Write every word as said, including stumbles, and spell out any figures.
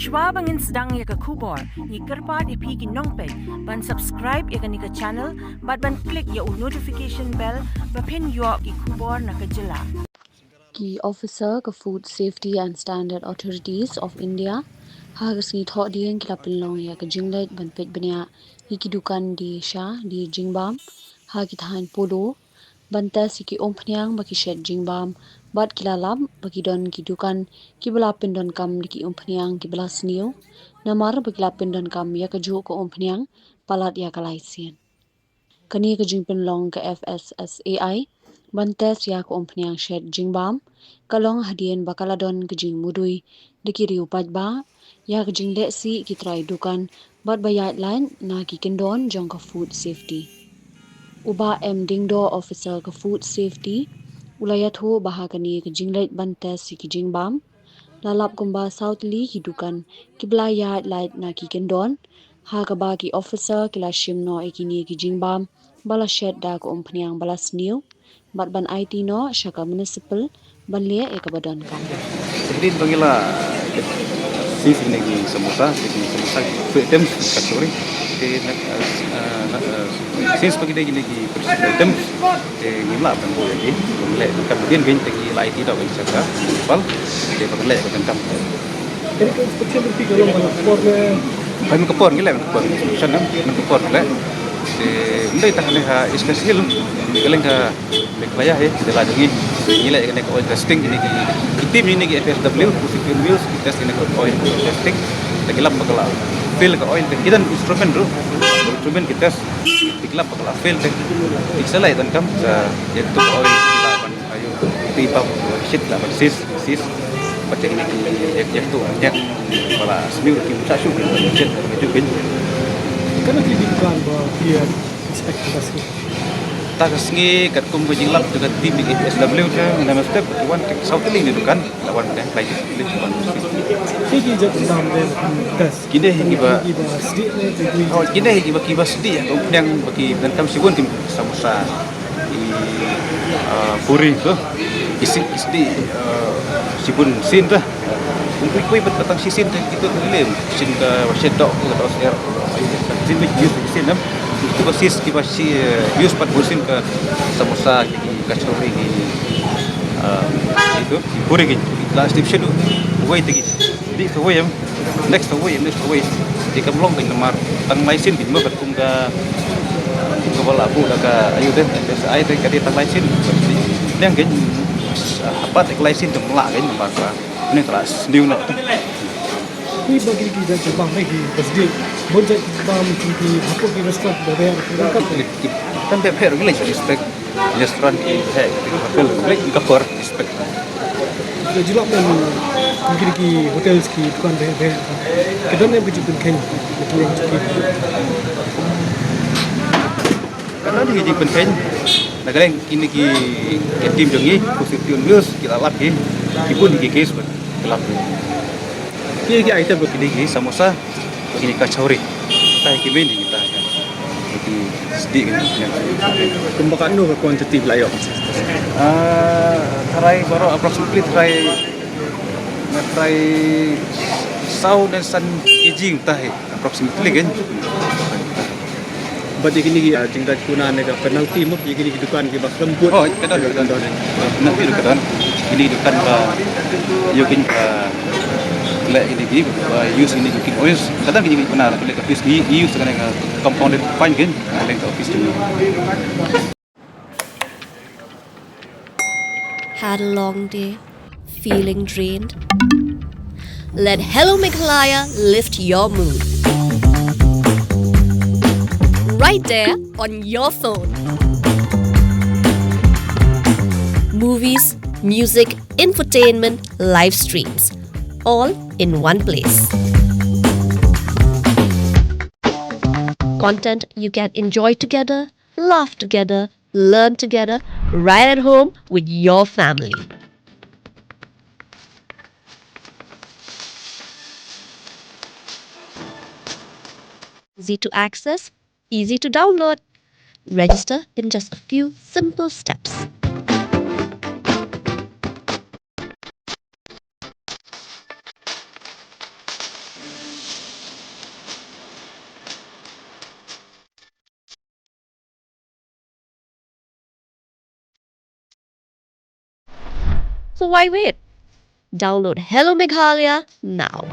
Shwa ba ngin sdang ïa ka khubor, ngi kyrpad ïa phi ki nongpeit ban subscribe ïa kane ka channel bad ban click ïa u notification bell ba phin ïoh ki khubor na ka jylla. Ki officer ka Food Safety and Standard Authorities of India ha ka sngi Thohdieng ki la pynlong ïa ka jingleit ban peit bniah ïa ki dukan die sha die jingbam ha ki thaiñ Polo, ban test ïa ki umphniang ba ki shet jingbam bad ki la lap ba ki don ki dukan kiba la pyndonkam da ki umphniang kiba la sniew, namar ba ki la pyndonkam ïa kajuh ka umphniang palat ïa ka laisien. Kane ka jingpynlong ka F S S A I ban test ïa ka umphniang shet jingbam ka long hadien ba ka la don ka jingmudui da ki riew paidbah ïa ka jinglehsih ki trai dukan bad ba ïaid lait na ki kyndon jong ka Food Safety. U Bah M Diengdoh, officer ka Food Safety, u la ïathuh ba ha kane ka jingleit ban test ïa ki jingbam la lap kumba saw tylli ki dukan kiba la ïaid lait na ki kyndon, ha kaba ki officer ki la shim noh ïa kine ki jingbam ba la shet da ka umphniang ba la sniew bad ban aiti noh sha ka municipal ban leh ïa kaba donkam. Hadien ba ngi la seize ïa kine ki samosa, ki samosa, food items, kachori. Te na, eh, na, eh, since ba ki dei kine ki perishable items, te ngim lah ban buh ïa ki, ngim leh donkam hadien, te ngi la aiti noh ïa ka sha ka municipal, te ba kin leh ïa ka donkam. Kane ka inspection ruh phi ka long man ka por ne? Hooid, man ka por ngi leh, man ka por inspection, eh, man ka por ngi leh. Te ym dei tang hangne ha East Khasi Hills, ngi ka leng ka Meghalaya hi, te la jong ngi, ngi leh kane ka oil testing, kine ki, ki team, kine ki F S W, Food Safety on Wheels, ki test kane ka oil testing. Te ki lap ba ka la fail ka oil, te ki don instrument ruh, instrument ki test, te ki lap ba ka la fail, te ki sa leh donkam, sa ïa ka oil, ki la ban, ayo, te i pap, shit, la ban seize. Sis, bad ïa kine ki ïa, ïa tu, ïa ba la sniew ki, sa shu ki, jet ki tu kin. Katno tylli ki dukan ba phi inspect ha ka sngi? Ha ka sngi katkum ka jinglap jong ka team F S W te, na step wan te saw tylli ki dukan, la wan te lai tylli ki dukan. Ki ki jait jingbam de test. Kine hi kiba, kiba sdieh ne, kiba, oh, kine hi kiba, kiba sdieh, ïa ka umphniang ba ki donkam shibun ki samosa. I, ah, puri tu. Ki sien, ki sien, ah, shibun sien tu. Kum pui pui pat patang shi sien tu, kitu tu lem. Sien ka sien dok, ka dok ser. Sien tu use sien tu. Kitu ka sis, kiba shi, eh, use pat bun sien ka samosa, ki kachori, ki, ah, itu, ki puri ki. La step shi tu. Wei tu ki. Di kawei em, next kawei, next kawei. Te kam long kein namar tang lai sien kein mo katkum ka, kaba la buh da ka ayu te, te sa ai te ka dei tang lai sien. Liang kein, hapat te ka lai sien te mlah kein namar ka ne ka la sniew noh. Ki ba ki, ki jait jingbam ne ki ba sdieh. Bun jait jingbam ki, ki hapdeng ki restaurant ba ber, ki rangkat. Ki, ki, kan ber ber ki leh respect. Restaurant ki heh, ki hotel, leh ka por, respect. Ka jylla mynta, ki, ki hotels, ki dukan beh beh. Ki don em ka jingpynkheiñ, ki, ki, ka don ki jingpynkheiñ. Na ka liang kine ki, ki team jong ngi, Food Safety on Wheels, ki la lap ki, ki bun ki case bad ki lap ki. Ki, ki item ba kine ki samosa, kine kachori. Kita hi ki main kita hi. Ki sdieh ki. Kumba katno ka quantity ba la ïoh? Ah, tharai baroh approximately tharai, tharai saw ne san K G mynta hi, approximately kan. Bad ïa kine ki, ah, jingdait kuna ne ka penalty mo, ïa kine ki dukan kiba khlem bud. Oh, ka don, ka don. Penalty ka don. Kine ki dukan ba ïoh kine ba leh kine ki ba use kine ki cooking oils. Ka don kine ki pynah leh ka office ki use kane ka compounded fine kan. Leh ka office kine. Had a long day? Feeling drained? Let Hello Meghalaya lift your mood. Right there on your phone. Movies, music, infotainment, live streams, all in one place. Content you can enjoy together, laugh together, learn together, right at home with your family. Easy to access, easy to download. Register in just a few simple steps. So why wait? Download Hello Meghalaya now.